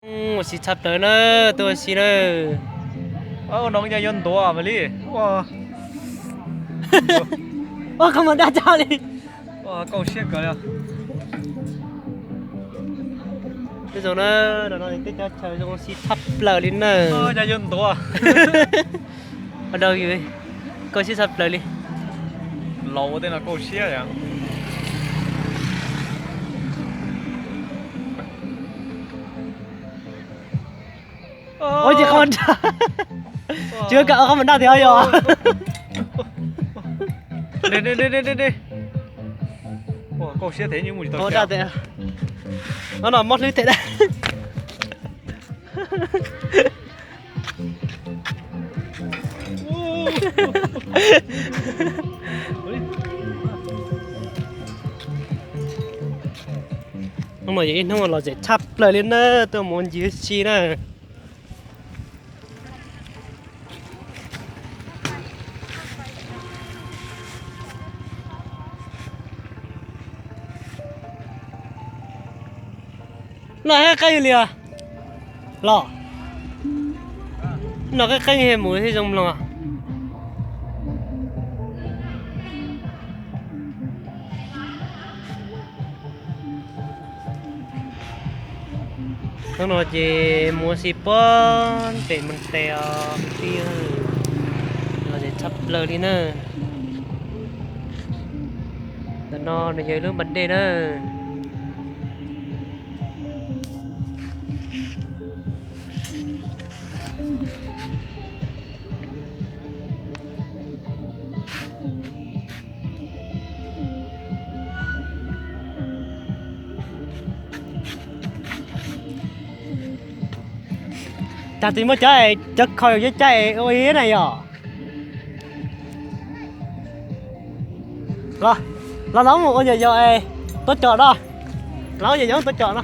Ua si tshaj plaws na, tuaj ua si na. Ua no nyaj yuav ntuav mas li. Ua, qhov muag daj tshaj li. Kauj siab kawg li. Tej zaum na, no no tej teb chaws zoo ua si tshaj plaws li na. Nyaj yuav ntuav. Ua rau yus kauj siab tshaj plaws li. Laus ua tej no kauj siab. Ua ces qhov, tsis kam qhov muag daj tiag yog. Kauj siab thiab, daj tiag. No no mob hlwb thiab daj. Hnub no yog ib hnub lom zem tshaj plaws li na, tuaj mus ncig ua si na. No qeeb qeeb li os. Los, no qeeb qeeb mus thiaj zoo mloog. Hnub no ces mus ua si puag pem Moos Tes os kwv tij, lom zem tshaj plaws li na. Ntawm no nws yog ib lub npas dej na. Tag twg muaj cov, cov khaus yuav cov cai ua ib na yom. Los, los mus ua yog yog tuav cos no. Los ua yog yog tuav cos no.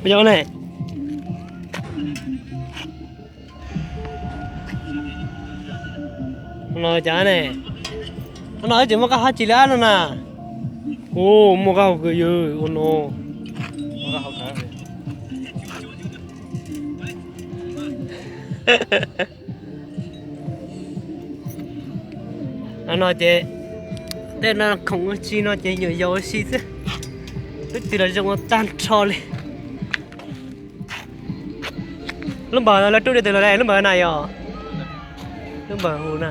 Yog ne. No cas ne? No tseem muaj qab hau tsis li ab no na. Ua muaj qab hau kawg yog ua no. No ces tej no khoom ua si no ces nyuam yaus ua si xwb, twb tsis los zoo ua tag nrho li. Lub npawg lawv rub dej twg los ne, lub npawg na yog? Lub npawg hu na.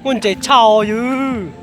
Muaj ntses tshaj yus.